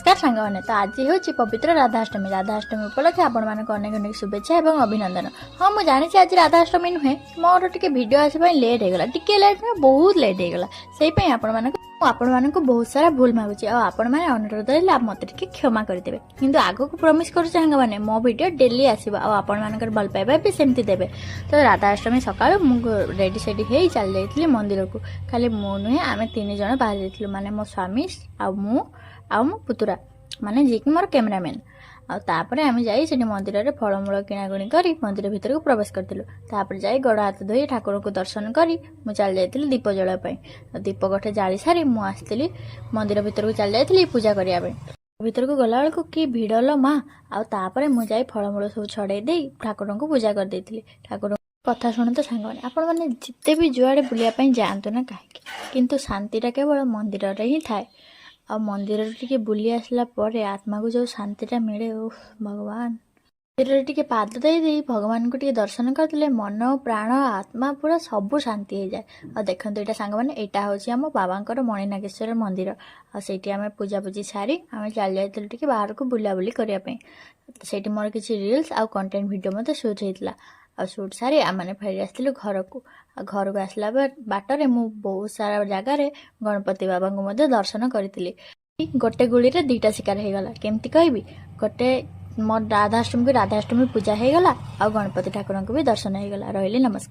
ନମସ୍କାର ସାଙ୍ଗମାନେ। ତ ଆଜି ହେଉଛି ପବିତ୍ର ରାଧାଷ୍ଟମୀ। ରାଧାଷ୍ଟମୀ ଉପଲକ୍ଷେ ଆପଣମାନଙ୍କୁ ଅନେକ ଅନେକ ଶୁଭେଚ୍ଛା ଏବଂ ଅଭିନନ୍ଦନ। ହଁ, ମୁଁ ଜାଣିଛି ଆଜି ରାଧାଷ୍ଟମୀ ନୁହେଁ। ମୋର ଟିକେ ଭିଡ଼ିଓ ଆସିବା ପାଇଁ ଲେଟ୍ ହେଇଗଲା। ଟିକେ ଲେଟ୍ ନୁହେଁ, ବହୁତ ଲେଟ୍ ହେଇଗଲା। ସେଇ ପାଇଁ ମୁଁ ଆପଣମାନଙ୍କୁ ବହୁତ ସାରା ଭୁଲ ମାଗୁଛି ଆଉ ଆପଣମାନେ ଅନୁରୋଧ ରହିଲା, ମୋତେ ଟିକେ କ୍ଷମା କରିଦେବେ। କିନ୍ତୁ ଆଗକୁ ପ୍ରମିସ୍ କରୁଛି ସାଙ୍ଗମାନେ, ମୋ ଭିଡ଼ିଓ ଡେଲି ଆସିବ ଆଉ ଆପଣମାନଙ୍କର ଭଲ ପାଇବା ବି ସେମିତି ଦେବେ। ତ ରାଧାଷ୍ଟମୀ ସକାଳୁ ମୁଁ ରେଡ଼ି ସେଡ଼ି ହେଇ ଚାଲି ଯାଇଥିଲି ମନ୍ଦିରକୁ। ଖାଲି ମୁଁ ନୁହେଁ, ଆମେ ତିନି ଜଣ ବାହାରି ଯାଇଥିଲୁ, ମାନେ ମୋ ସ୍ୱାମୀ ଆଉ ମୁଁ ଆଉ ମୋ ପୁତୁରା, ମାନେ ଯିଏକି ମୋର କ୍ୟାମେରାମ୍ୟାନ୍। ଆଉ ତାପରେ ଆମେ ଯାଇ ସେଠି ମନ୍ଦିରରେ ଫଳମୂଳ କିଣାକିଣି କରି ମନ୍ଦିର ଭିତରକୁ ପ୍ରବେଶ କରିଥିଲୁ। ତାପରେ ଯାଇ ଗୋଡ଼ ହାତ ଧୋଇ, ଠାକୁରଙ୍କୁ ଦର୍ଶନ କରି ମୁଁ ଚାଲି ଯାଇଥିଲି ଦୀପ ଜଳାଇବା ପାଇଁ। ଆଉ ଦୀପ ଗଠେ ଜାଳି ସାରି ମୁଁ ଆସିଥିଲି, ମନ୍ଦିର ଭିତରକୁ ଚାଲି ଯାଇଥିଲି ପୂଜା କରିବା ପାଇଁ। ଭିତରକୁ ଗଲାବେଳକୁ କି ଭିଡ଼ ଲୋ ମା! ଆଉ ତାପରେ ମୁଁ ଯାଇ ଫଳମୂଳ ସବୁ ଛଡ଼େଇ ଦେଇ ଠାକୁରଙ୍କୁ ପୂଜା କରିଦେଇଥିଲି। ଠାକୁର କଥା ଶୁଣନ୍ତୁ ସାଙ୍ଗମାନେ, ଆପଣମାନେ ଯେତେ ବି ଯୁଆଡ଼େ ବୁଲିବା ପାଇଁ ଯାଆନ୍ତୁ ନା କାହିଁକି, କିନ୍ତୁ ଶାନ୍ତିଟା କେବଳ ମନ୍ଦିରରେ ହିଁ ଥାଏ। ଆଉ ମନ୍ଦିରରେ ଟିକେ ବୁଲି ଆସିଲା ପରେ ଆତ୍ମାକୁ ଯେଉଁ ଶାନ୍ତିଟା ମିଳେ, ଉଫ୍ ଭଗବାନ! ମନ୍ଦିରରେ ଟିକେ ପାଦ ଦେଇ ଦେଇ ଭଗବାନଙ୍କୁ ଟିକେ ଦର୍ଶନ କରିଦେଲେ ମନ, ପ୍ରାଣ, ଆତ୍ମା ପୁରା ସବୁ ଶାନ୍ତି ହେଇଯାଏ। ଆଉ ଦେଖନ୍ତୁ ଏଇଟା ସାଙ୍ଗମାନେ, ଏଇଟା ହେଉଛି ଆମ ବାବାଙ୍କର ମଣିନାଗେଶ୍ୱର ମନ୍ଦିର। ଆଉ ସେଇଠି ଆମେ ପୂଜାପୂଜି ସାରି ଆମେ ଚାଲି ଯାଇଥିଲୁ ଟିକେ ବାହାରକୁ ବୁଲାବୁଲି କରିବା ପାଇଁ। ସେଇଠି ମୋର କିଛି ରିଲ୍ସ ଆଉ କଣ୍ଟେଣ୍ଟ ଭିଡ଼ିଓ ମଧ୍ୟ ସୁଟ୍ ହେଇଥିଲା। ଆଉ ସୁଟ୍ ସାରି ଆମେମାନେ ଫେରି ଆସିଥିଲୁ ଘରକୁ। ଆଉ ଘରକୁ ଆସିଲା ବାଟରେ ମୁଁ ବହୁତ ସାରା ଜାଗାରେ ଗଣପତି ବାବାଙ୍କୁ ମଧ୍ୟ ଦର୍ଶନ କରିଥିଲି। ଗୋଟେ ଗୁଳିରେ ଦୁଇଟା ଶିକାର ହେଇଗଲା। କେମିତି କହିବି? ଗୋଟେ ମୋ ରାଧାଷ୍ଟମୀକୁ ରାଧାଷ୍ଟମୀ ପୂଜା ହେଇଗଲା ଆଉ ଗଣପତି ଠାକୁରଙ୍କୁ ବି ଦର୍ଶନ ହେଇଗଲା। ରହିଲି, ନମସ୍କାର।